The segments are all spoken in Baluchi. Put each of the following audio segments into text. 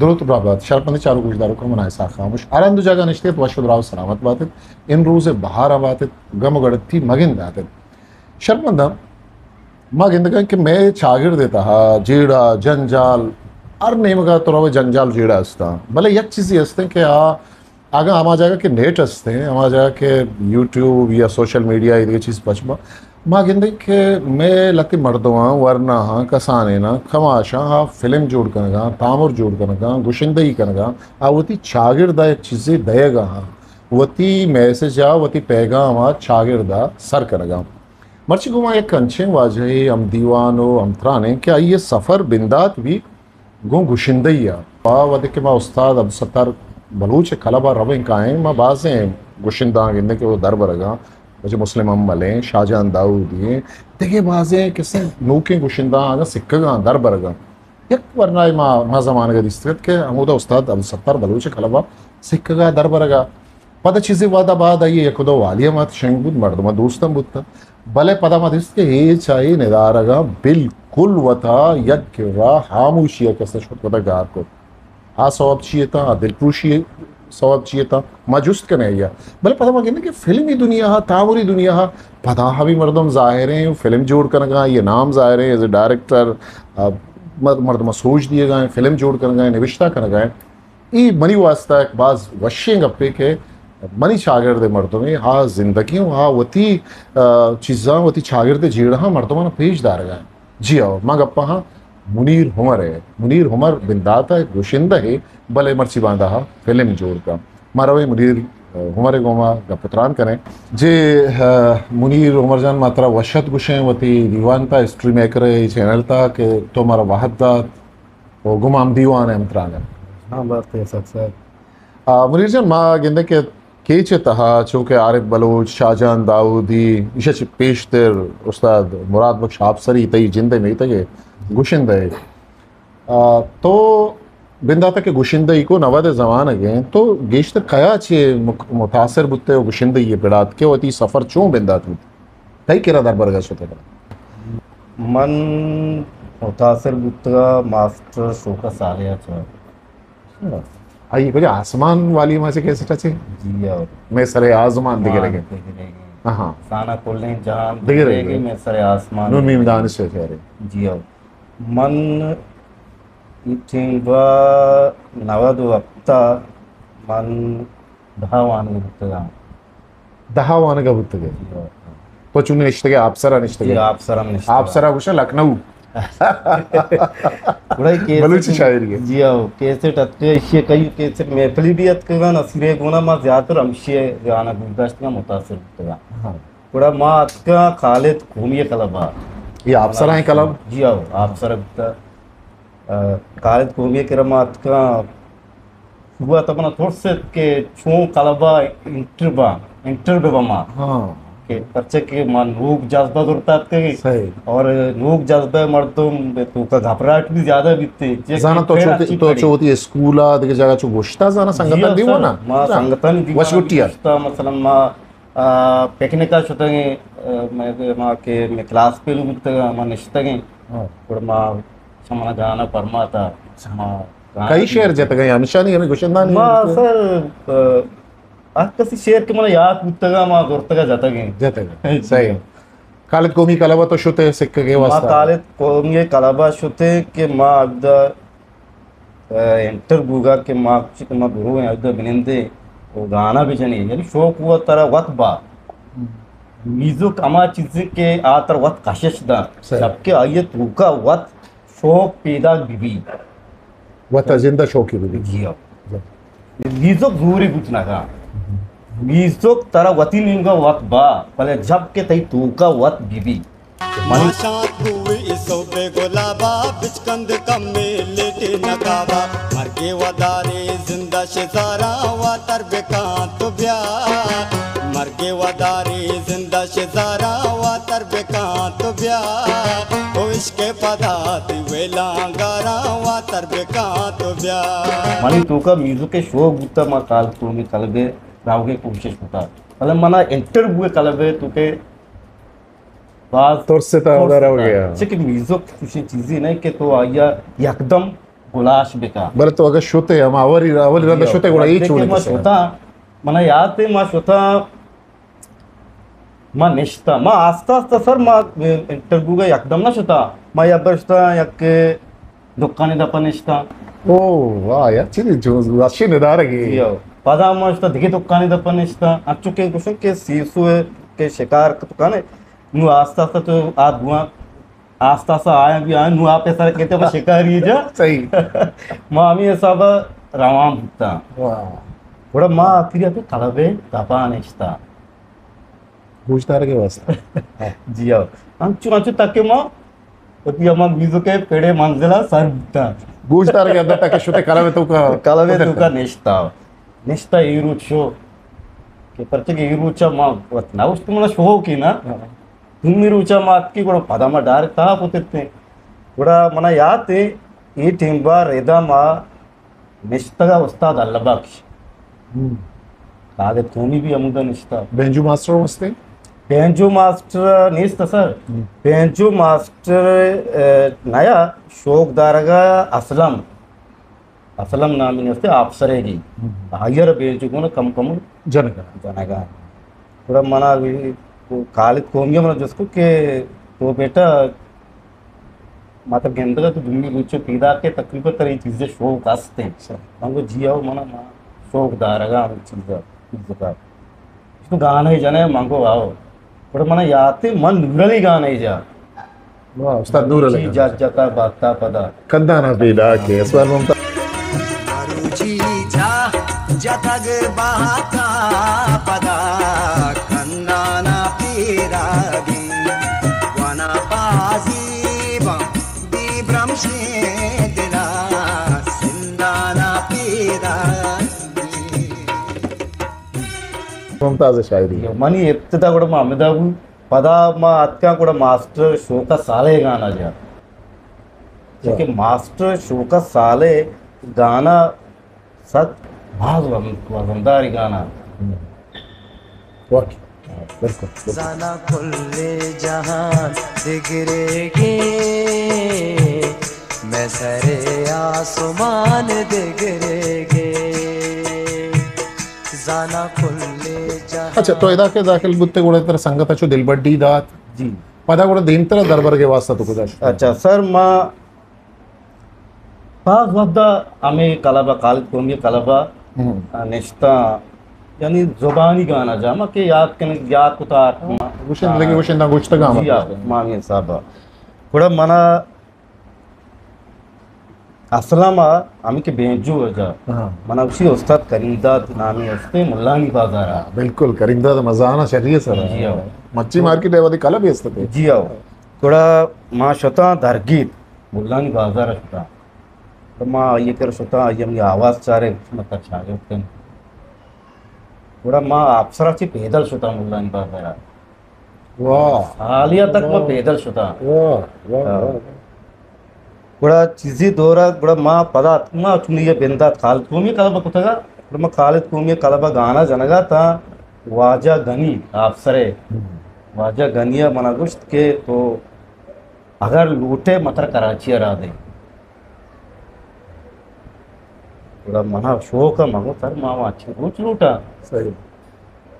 دروت برابات، شرپندیں چاروک گوشداروکاں، من آں اسحاق خاموش۔ ہر ہند و جاگہ نشتگ ات، وش و دراہ و سلامت بات ات، امروز بہار ء بات ات، گم و گڑتی مگند دات ات۔ شرپنداں، ما گندگاں کہ مئے چاگرد ء تہا جیڑہ، جنجال، ہر نیمگ ء تو روئے جنجال جیڑہ استاں، بلے یک چیزے استیں کہ آ اگاں ہما جاگہ کہ نیٹ استیں، ہما جاگہ کہ یوٹیوب یا سوشل میڈیا یا دگہ چیز پچ باں، ما گندیں کہ مئے لہتے مردماں، ورناہاں، کسانیناں، کماشاں آ فلم جوڑ کنگاں، تامر جوڑ کنگاں، گشندہی کنگاں، آ وتی چاگرد ء یک چیزے دئیگ ء آں، وتی میسج ء وتی پیغام ء چاگرد ء سر کنگاں۔ مرچی گوں ما یک انچیں واجہے ہم دیوان و ہم ترانیں کہ آئی ء سفر بندات بی گوں گشندہی ء۔ پہ وھدے کہ ما استاد عبدالستار بلوچ ء کلب ء رویں کائیں، ما بازیں گشندہاں گندیں کہ او دربرگاں، واجہ مسلم حنبل ایں، شاہ جان داؤدی ایں، دگہ بازیں کسے نوکیں گشندہاں آگاں سکگاں دربرگاں۔ یک ورنائے ما، ما زمانگ ء دیستگ ات کہ ہمودا استاد عبدالستار بلوچ ء کلب ء سکگ ء دربرگ ء۔ پدا چیزے وہد ء بعد آئی ء یک و دو والی ہم ات، شنگ بوت، مردم ء دوست ہم بوت۔ بلے پدا ما دیست کہ اے چہ اے ندارگاں بالکل وتا یک کرا ہاموشی ء کس ء شت وتا گار کت۔ آ سوب چی اتاں، آ دلپروشی سوب چی اتاں، ما جست کنیں آئی ء۔ بلے پدا ما گندیں کہ فلمی دنیا ء، تامری دنیا ء، پدا ہمے مردم ظاہر ایں، فلم جوڑ کنگا، آئی ء نام ظاہر ایں، ایز اے ڈائریکٹر، آ، مر-، مردم ء سوج دیگا ایں، فلم جوڑ کنگا ایں، نبشتہ کنگا ایں۔ اے منی واسطہ یک باز وشیں گپے کہ منی چاگرد ء مردمے آ زندگی و آ وتی، آ، چیزاں، وتی چاگرد ء جیڑہاں مردماں پیش دارگا ایں۔ جی ہو، ما گپا ہاں منیر عمر ء۔ منیر عمر بندات ء گشندہ ہے، بلے مرچی باندا ہا فلم جوڑ کا۔ ما رویں منیر، آ، عمر ء گوما گپ و تران کنیں۔ جی، آ، منیر عمر جان، ما ترا وش ات گشیں وتی دیوان تا، ہسٹری میکر ء چینل تا کہ تو مارا وہد دات۔ و گوں ما ہم دیوان ء ہم تران ات۔ ہاں، بات ہے سک صاحب۔ آ، منیر جان، ما گندے کہ کیچ ء تہا چونکہ عارف بلوچ، شاہ جان داؤدی، ایشا چہ پیشتر استاد مراد بخش آپسری تئی جند ء میتگ ء گشندہ ء۔ آ، تو بندات ء کہ گشندہ ای کو نود ء زمانگ ء تو گیشتر کیا چہ مک-، متاثر بوتے و گشندہ ای پڑات کہ وتی سفر چون بندات بوت؟ تئی کرا دربرگ ء شتگ؟ من متاثر بوتگا ماسٹر شوکت صالح ء چہ۔ آئی کجا آسمان والی ما سے کیسٹ اچھے؟ جی ہاں۔ میں سر آزمان دگہ ہاں، لگے۔ دگہ لگے۔ ہاں۔ سانا کلیں جہان دگہ دگہ لگے۔ لگے، میں سر آسمان نور دگہ میم لگے۔ دانش ہے خیر ہے۔ جی ہاں۔ من ای ٹیم با نود و ہپتا من دہ وانگ بوتگاں۔ دہ وانگ بوتگے؟ جی ہاں۔ تو چون نشتگے؟ آپسرا نشتگے؟ جی، آپسرا نشتگے۔ آپسرا گوشا لکھنؤ۔ گڑا کیسٹ بلوچی شاعری ہے۔ جی ہاں، کیسٹ اتکے، اشی کئی کیسٹ محفلی بھی اتکگا، نصیرے گونا ما زیادہ تر ہمشی گانا گوش داشتگا، متاثر بوتگا۔ ہاں۔ گڑا ما اتکا خالد قومی کلبا۔ یہ آپسرا ہیں کلب؟ جی ہاں، آپسرا بوتا۔ آ، خالد قومی کرا ما اتکاں، شروعات ء منا ترس ات کہ چون کلب ء انٹر باں، انٹر بہ باں ما۔ ہاں۔ کہ پرچہ کہ ما نوک جذبہ زرت اتکگیں۔ صحیح۔ اور نوک جذبہ مردم توکا گھبراہٹ بھی زیادہ بیتے۔ زانا تو چوتی، تو چوتی اسکول ء دگہ جگہ چو گوشتا زانا سنگتاں دیوانا؟ ما سنگتاں دیوانا وش گٹی ء۔ گوشتا، مثلاً ما آ، پکنک ء شتگیں، آ، مئے، ما کہ مئے کلاس پیلو بوتگ، ما نشتگیں۔ ہاں۔ گڑا ما شمانا گانا پرماتا، ما گانا کئی شعر جتگیں؟ ہمشانی ہمیں گشندانی ما سر، آ، ہر کسی شعر کہ منا یاد بوتگا، ما زرتگا جتگیں۔ جتگیں۔ صحیح۔ خالد قومی کلبہ تو شتے سکگے ما واسطہ؟ خالد قومی کلبہ شتے کہ ما ابدا انٹر بوگا کہ ما کچھ کہ ما برو ہیں، ادھر بنندے و گانا بجنے، یعنی شوق ہوا ترا وت با۔ میوزک ہما چیزیں کہ آ ترا وت کشش دا۔ صحیح۔ جبکہ آئیے توکا وت شوق پیدا بی بی۔ وت زندہ شوقی بی بی۔ جی ہاں۔ میوزک زوری بوت نہ گا۔ میوزک ترا وتی نیمگا وت با، بلے جبکہ تئی توکا وت بی بی۔ منی ماشات بوئی صبح گلابا، بچکند کمے لیٹے نقابا۔ مرگے ودارے زندہ شزارا، واتر بکان تو بیا۔ مرگے ودارے زندہ شزارا، واتر بکان تو بیا۔ او عشق پدا تی ویلاں گاراں، واتر بکان تو بیا۔ منی توکا میوزک شوق بوتا، ما خالد قومی کلبے راوگے کوشش کتا۔ مطلب منا انٹر بوئے کلبے تو کہ باز ترس ء تہ ترس اودا ء روگ ء۔ چہ کہ میوزک چوشیں چیزے نہ کہ تو آئی ء یکدم گلاش بکن۔ بلے تو اگہ شتے، ہما اولی، اولی رندا جی، شتے گڑا اے وقتی چوڑی کہ ما کسا۔ شتا، منا یاد ہے ما شتا، ما نشتا، ما آستا آستا سر، ما انٹرویو گا یکدم نہ شتا، ما یا بر شتا یک دکانی دپا نشتا۔ او واہ یار، چیزی جو وشی ندارگی۔ جی ہو۔ پدا ما شتا دگہ دکانی دپا نشتا، انچو کہ گوشن کہ سیسو ہے کہ شکار تو کنے، نو آستا آستا تو آ بوان آستہ آستہ آیاں بھی آیاں، نوں آپے سر کیتے پہ شکاری جا۔ صحیح۔ ما ہمیں حساب روان بوتاں۔ واہ۔ گڑا ما آخری اتیں کلبے دپا نشتا۔ گوشدارگے واسطہ۔ جی ہاں۔ انچو، انچو تک کہ ما وتی ہما میوزک ءِ پڑے منزل ءَ سر بوتاں۔ گوشدارگے اندر تک شتے کلبے توکا۔ کلبے توکا نشتا۔ نشتا اے روچ شو کہ پرچہ کہ اے روچا ما وت نہ گوشت منا شوق ہی نا۔ ہاں۔ دومی روچا ما اتکیں، گڑا پدا ما ڈائریکٹ تہا کتتیں۔ گڑا منا یات ایں، اے ٹیمبا ردا ما نشتگا استاد اللہ بخش۔ ہم۔ خالد قومی بھی ہمودا نشتا۔ بینجو ماسٹر ہم ہستے؟ بینجو ماسٹر نیست سر۔ ہم۔ بینجو ماسٹر، اے، نیا شوق دارگا اسلم۔ اسلم نامی نیست، آپسرے گی۔ ہم۔ آئی ءَ را بینچ گون کم کم جنگا۔ جنگا۔ گڑا منا وی-، خالد قومی منا جست کو کہ تو بیٹا مطلب گندگا تو دومی روچ پیدا کہ تقریباً ترا اے چیز شوق ہستے۔ اچھا۔ من گو جی آؤ منا، ما شوق دارگا ہم چیزا، چیزا۔ تو گانے جنے؟ من گو آؤ۔ گڑا منا یات ایں، من نور علی گانے جا۔ واہ، استاد نور علی جی گانے۔ جا جتا باتا پدا۔ کندانا پیدا کے اسوار ممتا۔ مروچی جا جتگ باتا پدا، کندانا پیدا گی۔ وانا پازی با بی برمشیں دلا، سندانا پیدا گی۔ ممتاز شاعری۔ منی ابتدا گڑا ما ہمدا بو، پدا ما اتکاں گڑا ماسٹر شوکت صالح گانا جا۔ چونکہ واہ۔ ماسٹر شوکت صالح گانا سک باز وزن-، وزنداری گانا۔ ہم۔ واقعی۔ بالکل، بالکل۔ زانا کل جہان دگرے گے، میں سرے آسمان دگرے گے۔ زانا کل جہان۔ اچھا، تو ادا کہ داخل بوتے گڑا ترا سنگت اچو دلبڈی دات۔ جی۔ پدا گڑا دیمترا دربرگے واسطہ تو کجا شت؟ اچھا سر، ما باز وھدا ہمے کلب ءَ، خالد قومی کلب ءَ ہم۔ نشتاں، یعنی زبانی گانا جا ما کہ یاد کن، یاد کتا۔ گوشندگی، گوشندہ گوشتگاں جی ہاں، مامی صاحب۔ گڑا منا اسلم ءَ ہمے کہ بینجو ءَ جا، ہاں۔ منا گوشی استاد کریم داد نامی ہستے ملانی بازار ءَ۔ ہاں، بالکل، کریم داد مزانا شری سر۔ جی ہاں۔ مچی مارکیٹ ءَ وتی کلب ہی ہستے۔ جی ہاں۔ گڑا ما شتاں درگیت ملانی بازار ءَ شتاں۔ تو ما آئی ءِ کر شتاں، آئی ءَ منی آواز چارے، ما ترا شاگرد کن۔ گڑا ما آپسرا چہ پیدل شتاں ملانی بازار ءَ۔ واہ۔ حالیہ تک ما واہ۔ پیدل شتاں۔ واہ، واہ، ہاں۔ واہ۔ گڑا چیزی دور ءَ، گڑا ما پدا اتکاں، ما چونی ءَ بندات خالد قومی کلب ءَ کتگ ءَ، گڑا ما خالد قومی کلب ءَ گانا جنگ ءَ اتاں، واجہ گنی آپسرے۔ ہم۔ واجہ گنی ءَ منا گوشت کہ تو اگر لوٹے متر کراچی ءَ را دے۔ گڑا منا شوق ءَ، من گو سر ما واچی روچ لوٹاں۔ صحیح۔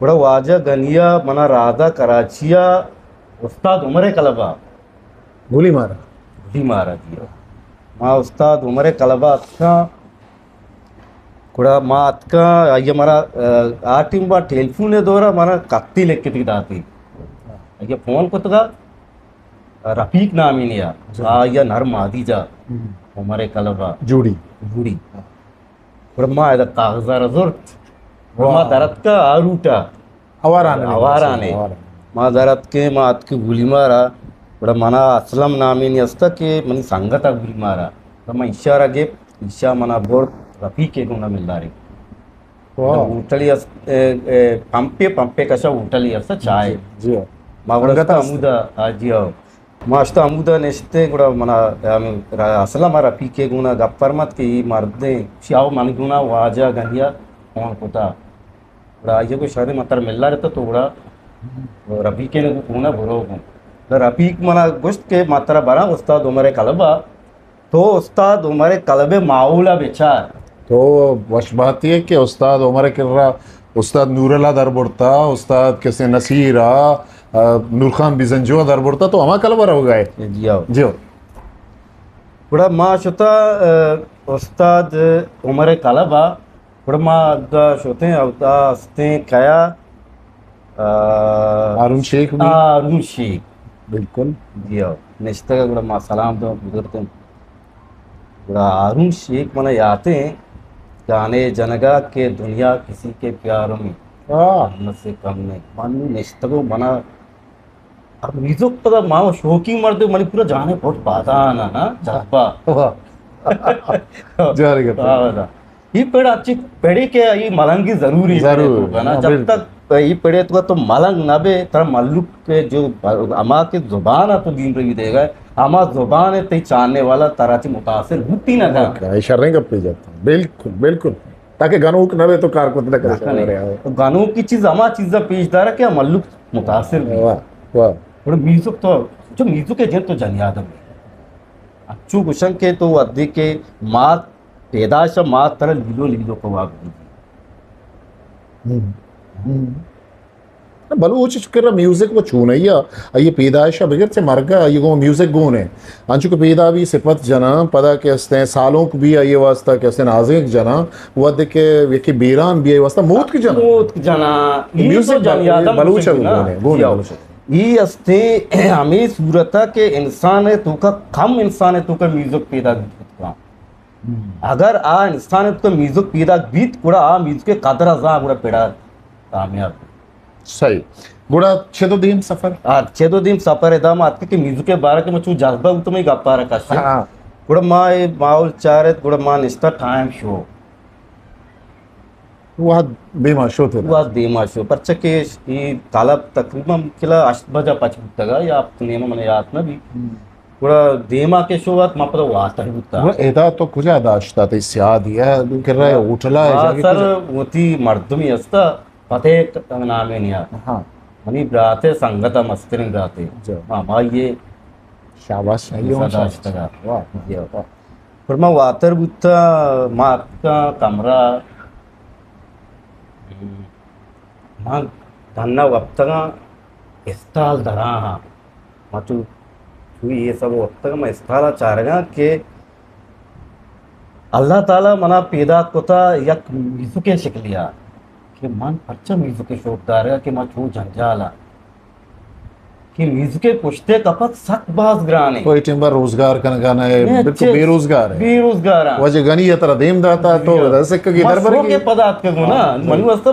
گڑا واجہ گنی ءَ منا رادا کراچی ءَ استاد عمر ءِ کلب ءَ۔ گولی مارا۔ گولی مارا دیا۔ ما استاد عمر ءِ کلب ءَ اتکاں۔ گڑا ما اتکاں، آئی ءَ مارا، آ، آ ٹیم با ٹیلیفون ءِ دور ءَ مارا کتی لکھتی داتی۔ آئی ءَ فون کتگا، رفیق نامی نیا، جی۔ آ یا نر مادی جا، ہم۔ عمر کلبا۔ جوڑی۔ جوڑی۔ گڑا ما ادا کاغذ ءَ را زرت۔ گڑا ما واہ۔ درتکا آ روٹا۔ آواران۔ آواران۔ آواران۔ ما درتکے، ما اتکے گولی مارا۔ گڑا منا اسلم نامی نی استا کہ منی سنگت ءَ گولی مارا۔ گڑا ما ایشارا گپت، ایشا منا برت رفیق ءِ گونا ملدارے۔ واہ۔ ہوٹلے است، اے، اے، پمپے، پمپے کشا ہوٹلے است، چائے۔ جی، جی۔ ما گڑا سنگت است۔ ہمودا، آ، جی، آ۔ ما اشتا ہمودا نشتے، گڑا منا، ہم، را-، اسلم ءَ رفیق ءِ گونا گپ پرمت کہ ای مردیں، شی آو من گونا واجہ گنیا فون کتا۔ گڑا آئی ءَ گوشت، شریں، ما ترا ملار اتاں، تو گڑا رفیق ءِ گونا برو گوں۔ گڑا رفیق منا گوشت کہ ما ترا براں استاد عمر ءِ کلبا۔ تو استاد عمر کلب ءِ ماحول ءَ بچار۔ تو وش بہتی ئے کہ استاد عمر ءِ کرا استاد نوراللہ در برتا، استاد کسے نصیر ءَ، آ، نور خان بزنجو ءَ در برتا، تو ہما کلب ءَ روگا ئے۔ جی ہو۔ جی ہو۔ گڑا ما شتا، آ، استاد عمر ءِ کلب ءَ، گڑا ما ادا شتیں، اودا استیں کیا، آ، ہارون شیخ بھی۔ ہارون شیخ۔ بالکل۔ جی ہو۔ نشتگ، گڑا ما سلام دوں، بزرتیں۔ گڑا ہارون شیخ منا یاتیں، گانے جنگا کہ دنیا کسی کے پیار میں، ہاں۔ ہم سے کم نہیں۔ من نشتگوں، منا اب میوزک پدا ما شوقی مردے، منی پورا جانے پٹ پادان نا جذبہ۔ واہ۔ جارے گپ۔ واہ، واہ۔ یہ پڑ اچھی پڑی کہ یہ ملنگی ضروری ہے ضرور، تو نا، ہاں، جب بالکل۔ تک یہ پڑے تو، تو ملنگ نہ بے، ترا ملک کے جو ہما کے زبان ہے تو دین روی دے گا، ہما زبان ہے تی چاننے والا ترا چی متاثر ہوتی نہ تھا۔ یہ شریں گپ پہ جاتا۔ بالکل، بالکل۔ تاکہ گنوک نہ بے تو کار کت نہ کرے۔ نہ کرے۔ تو گنوکی چیز ہما چیزا پیش دارا کہ ملک متاثر بھی۔ واہ، واہ۔ اور میوزک تو، جو میوزک ہے جن تو جنی آدم ہے۔ اچو گشن کہ تو ادے کہ مات پیدائش مات ترا لیلو لیلو کو واب دی۔ ہم۔ ہم۔ بلوچ چکر میوزک و چونیا، آئی پیدائش بگر چہ مرگا آئی گوں میوزک گون ہے۔ انچو کہ پیدا بھی صفت جناں، پدا کہ استیں سالونک بھی آئی واسطہ کہ استیں نازینک جناں، ود کہ یکی بیران بھی آئی واسطہ موتک جناں۔ موتک جناں۔ یہ میوزک تو جنی آدم بلوچ گون ہے، گون ہے، جی ہو۔ بلوچ۔ یہ استیں ہمیں صورت ہے کہ انسان ہے تو کا کم انسان ہے تو کا میوزک پیدا بھی کرتا۔ ہم۔ اگر آ انسان تو میوزک پیدا بیت، گڑا آ میوزک قدر ازاں گڑا پڑا کامیاب۔ صحیح۔ گڑا چد و دیم سفر؟ آ، چد و دیم سفر ادا ما اتکے کہ میوزک بارہ کہ مچو جذبہ بوتم، میں گپارا کشے۔ ہاں۔ گڑا ما اے ماحول چارت، گڑا ما نشتا ٹائم شو۔ وہد دیما شو تھے۔ وہد دیما شو۔ پرچہ کہ یہ طالب تقریباً کلا ہشت بجہ پچ بوتگا یا ہفت نیمہ، من یاد نہ بھی۔ ہم۔ گڑا دیما کہ شو وت ما پدا واتر بوتا۔ گڑا ادا تو کجا داشتا تئی سیادی ہے؟ کرا ہوٹلا ہے، ہاں، جاگہ سر، کجا؟ وتی مردمی ہستا، فتح نامے نیا۔ ہاں۔ منی براتے سنگت مسترین براتے۔ جا۔ ہاں، ما یہ شاباش، یہ ہم داشتگا۔ واہ۔ یہ۔ پر ما واتر بوتا، ما اتکا کمرہ، ما دھنا وپتگاں استال دراہاں۔ ما چو، چو یہ سب وپتگاں، ما استالا چارگاں کہ اللہ تعالی منا پیدا کتا یک میوزکے شکلیا کہ من پرچہ میوزکے شوق دارگا کہ ما چو جنجالا کہ میوزک پشتے کپت سک باز گران ہے۔ کوئی ٹیم پر روزگار کنگا نہ ہے، بالکل بے روزگار ہے۔ بے روزگار ہیں۔ وجہ گنی ہے ترا دیم داتا تو سکہ کی دربر کی۔ پدا اتکگوں نا، ہاں۔ منو است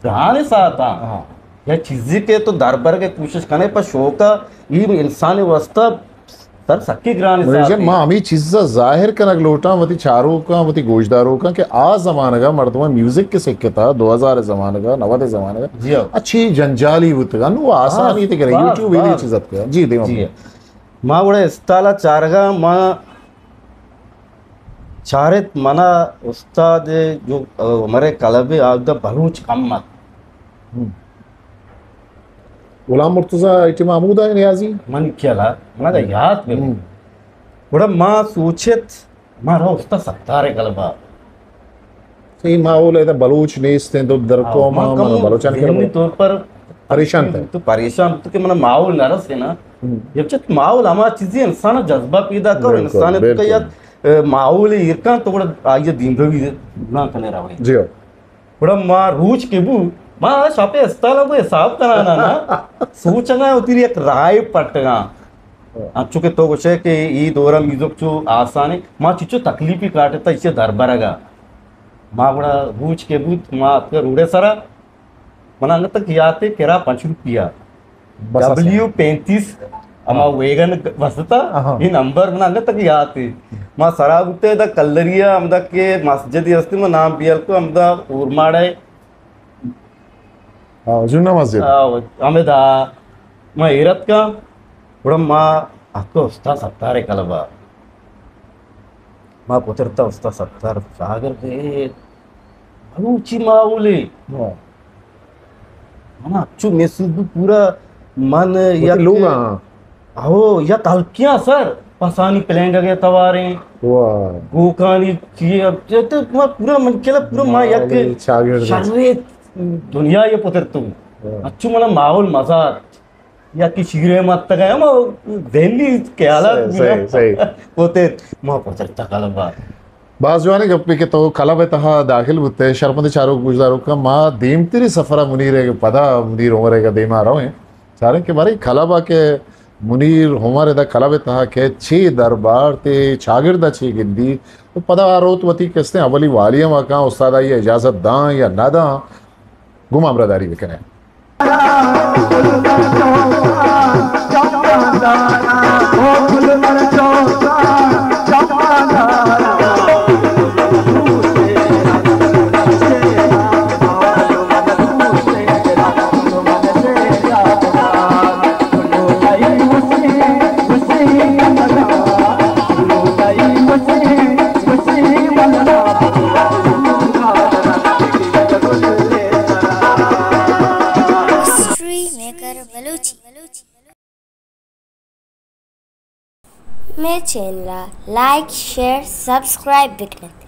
گران ساتا۔ ہاں۔ یا چیزی کے تو دربر کے کوشش کنے پر شوق ہے، یہ انسان واسطہ سر سکی گران ساتا۔ ما ہمیں چیز ظاہر کنگ لوٹاں وتی چاروکاں، وتی گوشداروکاں کہ آ زمانگا مردماں میوزک کے سکتا، دو ہزار زمانگا، نود زمانگا۔ جی ہاں۔ اچھی جنجالی بوتگا، نو آسانی تھی کرے، بس، یوٹیوب یہ بس۔ چیز اتکا۔ جی، دیما۔ جی۔ ما وڑے استالا چارگا، ما چارت منا استاد جو عمر کلب آگدا بلوچ کم ات۔ ہم۔ غلام مرتضی ایٹی محمود ہے نیازی؟ من کیا لا، منا دا یاد بے۔ ہم۔ گڑا ما سوچت، ما را استاد ستار کلبا۔ صحیح ماحول ہے، ادا بلوچ نیست ہیں، تو در ہاں، قوم ما ہم کم بلوچان ذہنی کلبا۔ طور پر پریشان تھے۔ تو پریشان تو کہ منا ماحول نہ رسے نا۔ ہم۔ یہ چت ماحول ہما چیزیں انسان جذبہ پیدا کر، بالکل، انسان تو بالکل۔ کیا، اے، ماحول ایرکان تو گڑا آئیے دین روی نہ کنے روی۔ جی ہاں۔ گڑا ما روچ کہ بو، ما شاپے استالا کو حساب کنانا نا، سوچنا ہوتی یک رائے پٹگا۔ انچو کہ تو گوشے کہ ای دورا میوزک چو آسانے، ما چچو تکلیفی کاٹتا اسے دربرگا۔ ما گڑا روچ کہ بوت، ما اتکا روڈے سرا، منا انگت تک یاتے کرا پنچ روپیہ۔ بس ڈبلیو پینتیس، ہما ہاں۔ ویگن بستا، ہاں۔ یہ نمبر منا انگت تک یاتے۔ ما سرا بوتے دا کلریا، ہمدا کہ مسجد ہستی، ما نام بیال کو، ہمدا اورماڑے۔ ہاں، جمعہ مسجد۔ آ، ہمدا ما ایرت کا، گڑا ما اتکا استاد ستار کلبا۔ ما پترتا استاد ستار شاگرد، اے بلوچی ماحولے۔ ہاں۔ منا اچو محسوس بو پورا من وتی یک لوگ ہاں۔ ہو، یک ہلکیاں سر۔ پسانی پلینگ ءَ تواریں، واہ۔ گوکانی چیئے، اب تو ما پورا من کلا پورا ما یک ماحول چاگرد۔ شریں دنیا یہ پتر تو۔ واہ۔ اچھو منا ماحول مزار۔ یا کہ شیرے ماتگا ہم ذہنی خیالات صحیح، صحیح، صحیح۔ پتر ما پتر تکلبا۔ باز جوانیں گپے کہ تو کلب ءِ تہا داخل بوتے، شرپندیں چاروک گوشداروکاں ما دیمتری سفر ءَ منیر ءِ پدا منیر عمر ءِ دیما رویں۔ چاریں کہ باریں کلب ءَ کہ منیر عمر ادا کلب ءِ تہا کہ چے دربار تے چاگرد ءَ چے گندی، تو پدا آ روت وتی کستیں اولی والی ہم کاں استاد آئی اجازت داں یا نہ داں، گوں ہمراہ داری بکنیں۔ History maker Balochi. مئے چینل ءَ لائک، شیئر، سبسکرائب بکن ات۔